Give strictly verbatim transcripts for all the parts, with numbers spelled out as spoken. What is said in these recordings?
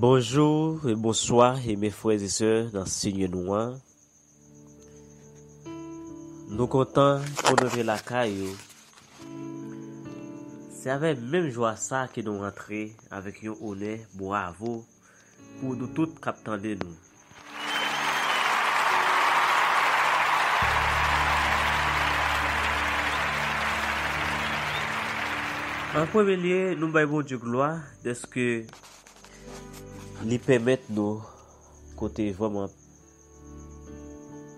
Bonjou e bonswa, enmen frè e sè nan Senyè nou an. Nou kontan pou nou rantre lakay ou. Se avèk menm jwa sa ke nou rantre, avèk yon onè, bravo pou nou tout k ap tande nou. An premye lye, nou bay Bondye glwa dèske li pèmèt nou kote vrèman,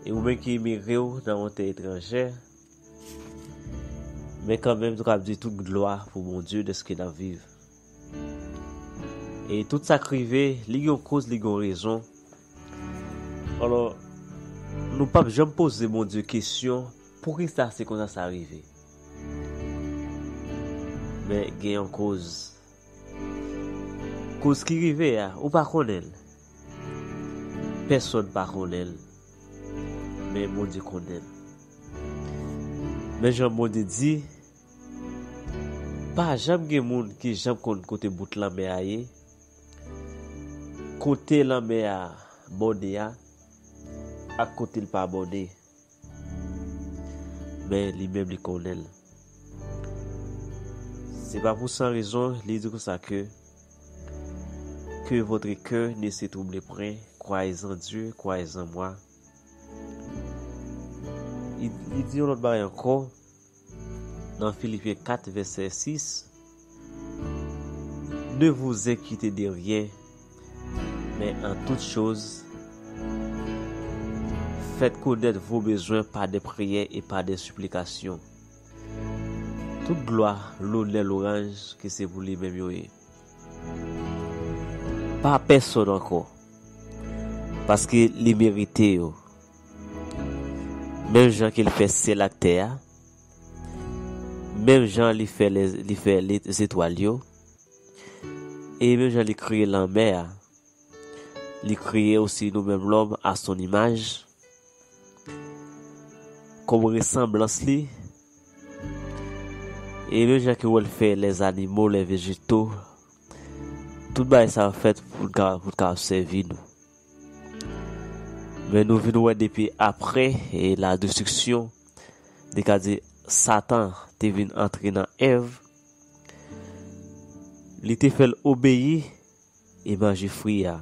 e ou menm ki imigre w nan yon tè etranjè, men kanmenm, nou kapab di tout glwa pou Bondye dèske n ap viv. E tout sa k rive, li gen yon koz, li gen yon rezon. Alò, nou p ap janm poze Bondye kesyon, poukisa se konsa sa rive? Men gen yon koz. Koz ki rive a, ou pa konnen l. Pèsonn pa konnen l. Men Bondye konnen l. Men jan Bondye di, pa janm gen moun ki janm konn kote bout lanmè a ye, kote lanmè a bòne a, ak kote l pa bòne. Men li menm li konnen l. Se pa pou san rezon, li di konsa ke, que votre cœur ne se trouble point, croyez en Dieu, croyez en moi. Li, li di yon lòt bagay ankò, nan Filipyen kat, vèsè sis, Ne vous inquiétez de rien, mais en toute chose, faites connaître vos besoins par des prières et par des supplications. Tout glwa, lonè, lwanj, ke se pou li menm yo ye. Pa pèsonn ankò, paske li merite yo. Menm jan ke l fè syèl ak tè a, menm jan li fè lè, li fè lè, zetwal yo, e menm jan li kreye lanmè a, li kreye osi nou menm lòm a son imaj, kòm resanblans li, e menm jan ke w wè l fè lèzanimo, lèvejeto, tout bagay sa yo fèt pou n ka, pou n ka sèvi nou. Men nou vin wè depi apre, e, la destriksyon, li ka di Satan te vin antre nan Èv, li te fè l obeyi e manje fwi a,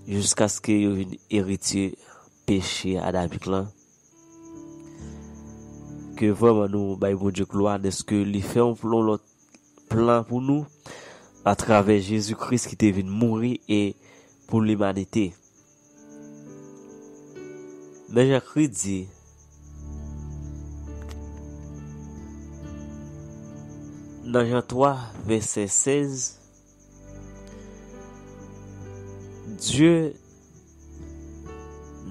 jiskaske yo vin eritye peche adamik lan. Ke vrèman nou bay Bondye glwa dèske li fè yon, yon lòt plan pou nou atravè Jezi Kris ki te vin mouri e pou limanite. Men jan Kris di, nan Jan twa, vèsè sèz, Dieu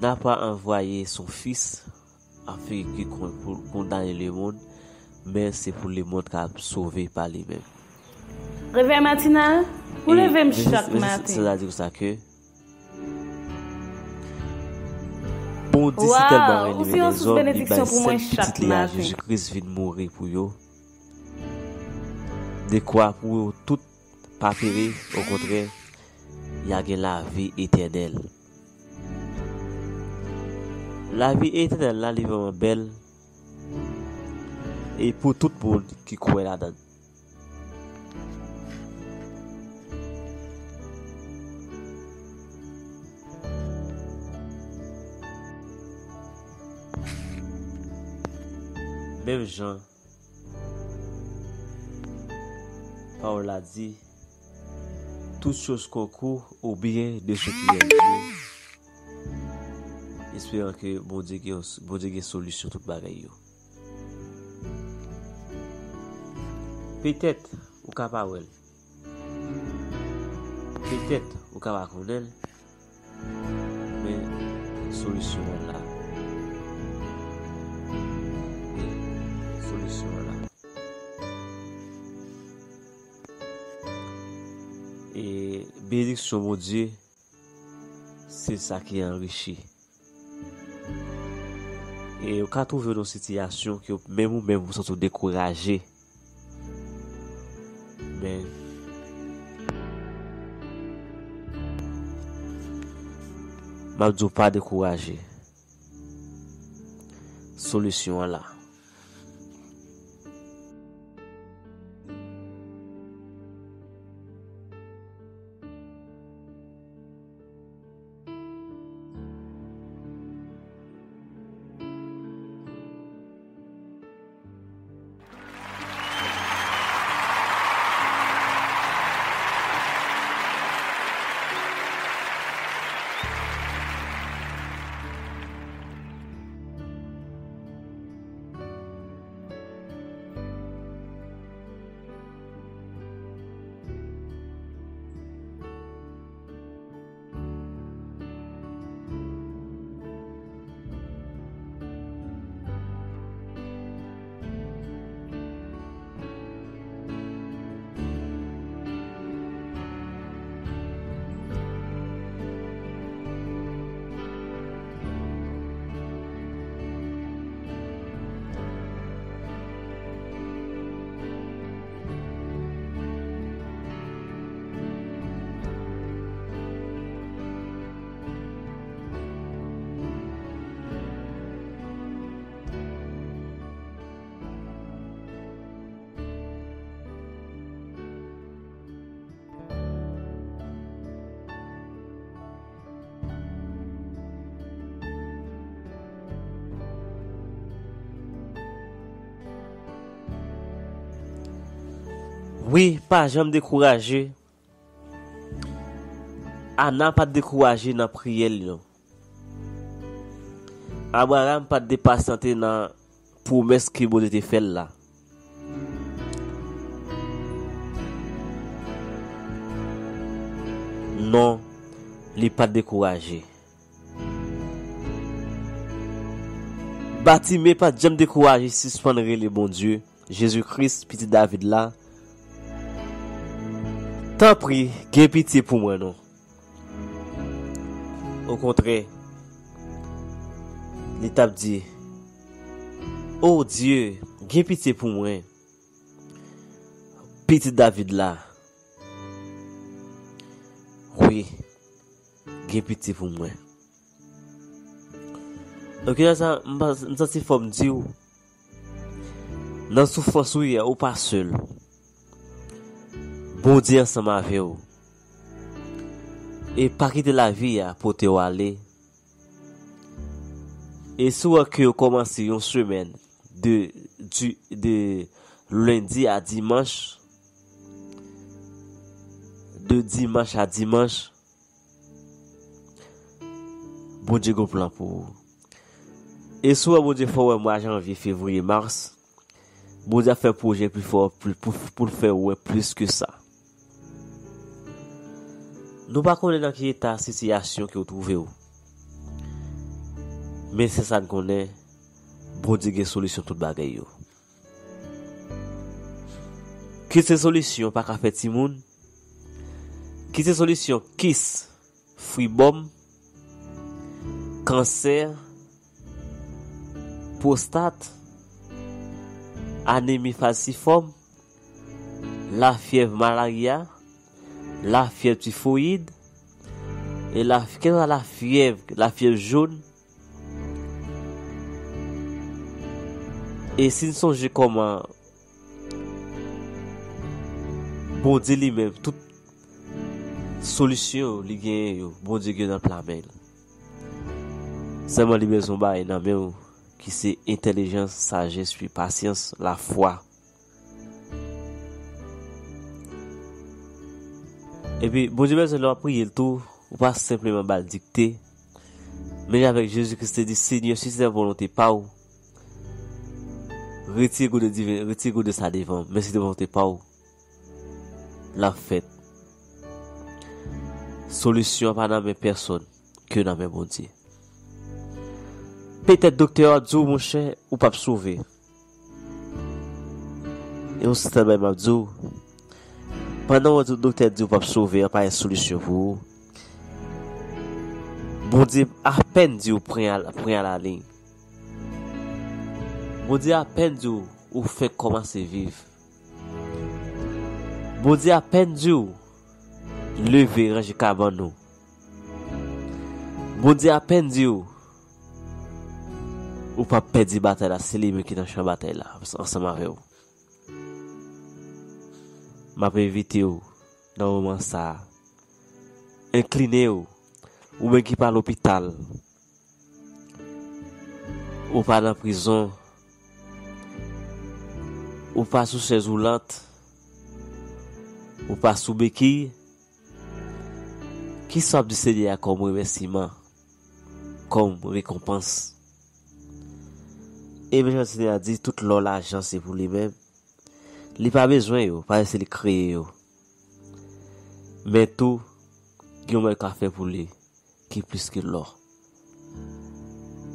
n'a pas envoyé son Fils afin qu'il con-, pour condamner le monde, men se pou lemonn ka sove pa li menm. Revèy matinal, ou leve m chak maten. Sa di sa ke Bondye si tèlman renmen lèzòm, li bay sèl pitit li a, Jezi Kris, vin mouri pou yo. Dekwa pou yo tout pa peri, okontrè, y a gen lavi etènèl. Lavi etènèl la, li vrèman bèl, e pou tout moun ki kwè ladan l. Menm jan pawòl la di, toutes choses concourent au bien de ceux qui aiment Dieu, espérant que Bondye gen, Bondye gen solisyon tout bagay yo. Petèt ou ka pa wè l. Petèt ou ka pa konnen l. Men solisyon an la. Wi, solisyon an la. E benediksyon Bondye, se sa ki anrichi. E ou ka twouve w nan yon sitiyasyon ke menm ou menm ou santi w dekouraje. Men, M ap di w pa dekouraje. Solisyon an la. Wi, pa janm dekouraje. Ana pa t dekouraje nan priyè l yo. Abraram pa t depasyante nan pwomès ke Bondye te fè l la. Non, li pa t dekouraje. Batime pa t janm dekouraje, sispann rele Bondye, Jezi Kris, Pitit David la. Tanpri, gen pitye pou mwen non. Okontrè, li t ap di, O Dye, gen pitye pou mwen, Pitit David la. Wi, gen pitye pou mwen. Ok, nan sa, m pa- m santi fò m di w, nan soufrans ou ye a, ou pa sèl. Bondye ansanm avè w. E pa kite lavi a pote w ale. E si w wè ke w kòmanse yon semèn de, di, de lendi a dimanch, de dimanch a dimanch, Bondye gon plan pou ou. E si w wè Bondye fè w wè mwa janvye, fevriye, mas, Bondye ap fè pwojè pi fò, pou, pou, pou l fè w wè plis ke sa. Nou pa konnen nan ki eta sitiyasyon ke w twouve w. Men se sa n konnen, Bondye gen solisyon tout bagay yo. Kit se solisyon pa ka fè timoun, kit se solisyon kis, fribòm, kansè, pwostat, anemi falsifòm, lafyèv malarya, lafyèv tifoyid, e la, kèlkeswa lafyèv, lafyèv jòn. E si n sonje kòman Bondye li menm, tout solisyon li genyen yo, Bondye gen nan pla men l. Sèlman li bezwen yon bagay nan men w, ki se entèlijans, sajès, pi pasyans, lafwa. Epi, Bondye bezwen lè w ap priye l tou, ou pa senpleman ba l dikte, men avèk Jezi Kris te di, Senyè, si se ta volonte pa w, retire gode diven, retire gode sa devan m, men si se volonte pa w, l ap fèt. Solisyon an pa nan men pèsonn, ke nan men Bondye. Petèt doktè a di w, monchè, ou p ap sove. E yon sèl bagay m ap di w, pandan w di w doktè di w p ap sove, an pa gen solisyon pou ou, Bondye apèn di w pran al, pran al ale. Bondye apèn di w ou fèk kòmanse viv. Bondye apèn di w leve, ranje kabann ou. Bondye apèn di w, ou p ap pèdi batay la, se li menm ki nan chan batay la ansanm avè w. M ap envite w nan moman sa a, enkline w, ou menm ki pa lopital, ou pa nan prizon, ou pa sou chèz woulant, ou pa sou bekiy, kisa w ap di Senyè a kòm remèsiman, kòm rekonpans? E men jan Senyè a di, tout lò, lajan, se pou li menm. Li pa bezwen yo, paske se li k kreye yo. Men tou, gen yon bagay w ka fè pou li ki plis ke lò.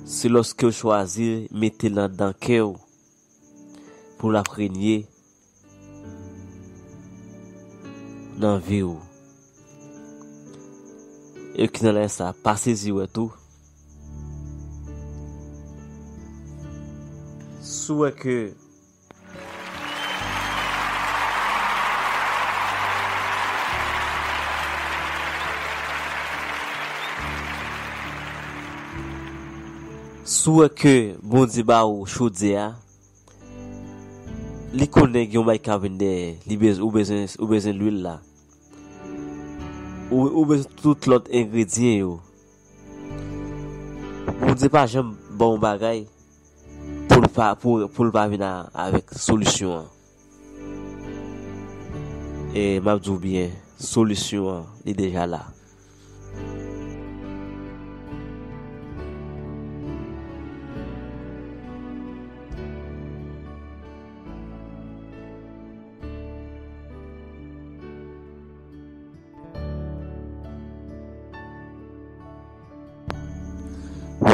Se lòske w chwazi mete l anndan kè w pou l ap renye nan vi w. E ki nan lè sa, pa sezi wè tou. Si w wè ke Si w wè ke Bondye ba ou chodyè a, li konnen gen yon bagay k ap vin dèyè, li bez-, ou bezwen, ou bezwen lwil la. Ou, ou bezwen tout lòt engredyan yo. Bondye pa janm ba w yon bagay pou l pa, pou, pou l pa vin a, avèk solisyon an. E m ap di w byen, solisyon an, li deja la.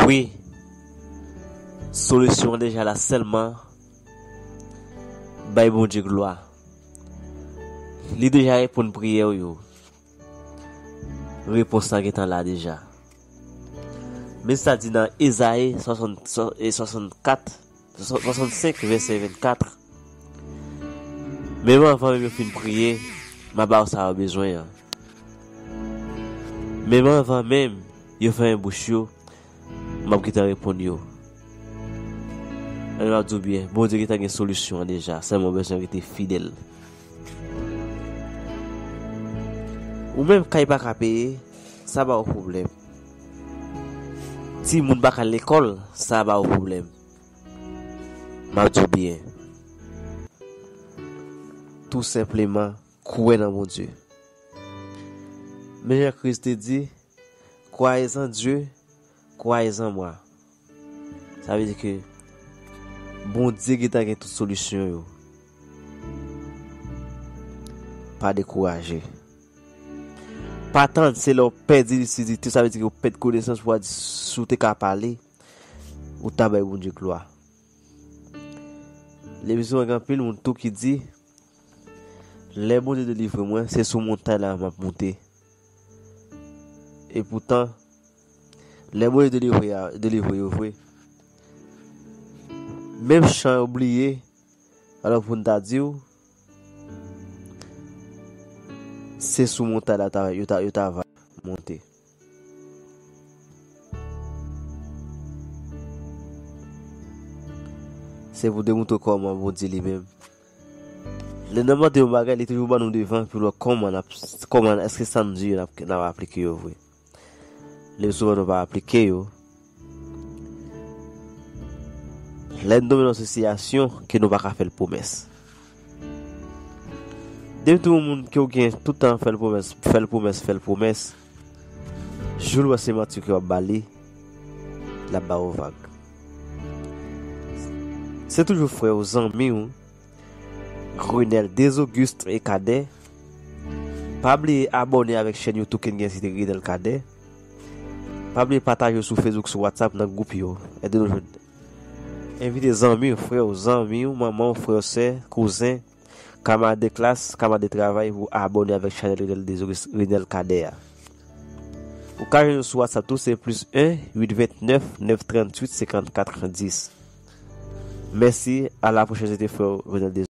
Wi, solisyon an deja la, sèlman bay Bondye glwa. Li deja reponn priyè w yo. Repons la gentan la deja. Men sa di nan Ezayi swasant, swa-, e swasannkat, swa-, swasannsenk, vèsè vennkat. Menm anvan menm yo fin priye, m a ba yo sa yo bezwen an. Menm anvan menm yo fèmen bouch yo, m ap gentan reponn yo. Ann, m ap di w byen, Bondye gentan gen solisyon an deja, sèlman w bezwen rete fidèl. Ou menm kay pa ka peye, sa ba w pwoblèm. Timoun pa ka al lekòl, sa ba w pwoblèm. M ap di w byen. Tou senpleman, kwè nan Bondye. Men jan Kris te di, croyez en Dieu, croyez en moi. Sa vle di ke Bondye gentan gen tout solisyon yo. Pa dekouraje. Pa tann se lè w pèdi lisidite, sa vle di ke w pèdi konesans pou w di si w te ka pale, ou ta bay Bondye glwa. Legliz mwen gen anpil moun tou ki di, lè Bondye delivre mwen, se sou montay la m ap monte. Epoutan, lè Bondye delivre a, delivre yo vre, menm chan yo bliye, alò pou n ta di w, se sou montay la ta, yo ta, yo ta va monte. Se pou demontre kòman Bondye li menm. Lè n ap mande yon bagay, li toujou ban nou devan pou l wè kòman n ap, kòman, èske sa n di yo n ap, n ap aplike yo vre. Lè souvan nou pa aplike yo. Lè n tonbe nan sitiyasyon ke nou pa ka fè l pwomès. Depi tou yon moun ke w gen tout tan fè l pwomès, fè l pwomès, fè l pwomès, jou l wè se manti ke w ap ba li, l ap ba ou vag. Se toujou frè w, zanmi w, Renel Desauguste e Cadet. Pa bliye abòne avèk chèn YouTube ke n gen site Renel Cadet. Pa bliye pataje yo sou Facebook, sou WhatsApp, nan gwoup yo. Ede nou jwenn. Envite zanmi w, frè w, zanmi w, manman w, frè w, sè, kouzen, kamarad de klas, kamarad de travay pou abòne avèk chanèl Renel Desauguste, Renel Cadet a. Ou ka jwenn nou sou WhatsApp tou, se plis en, uit vennèf, nèf tranntuit, senkannkat dis. Mèsi, a la pwochèn, se te frè w Renel Desauguste.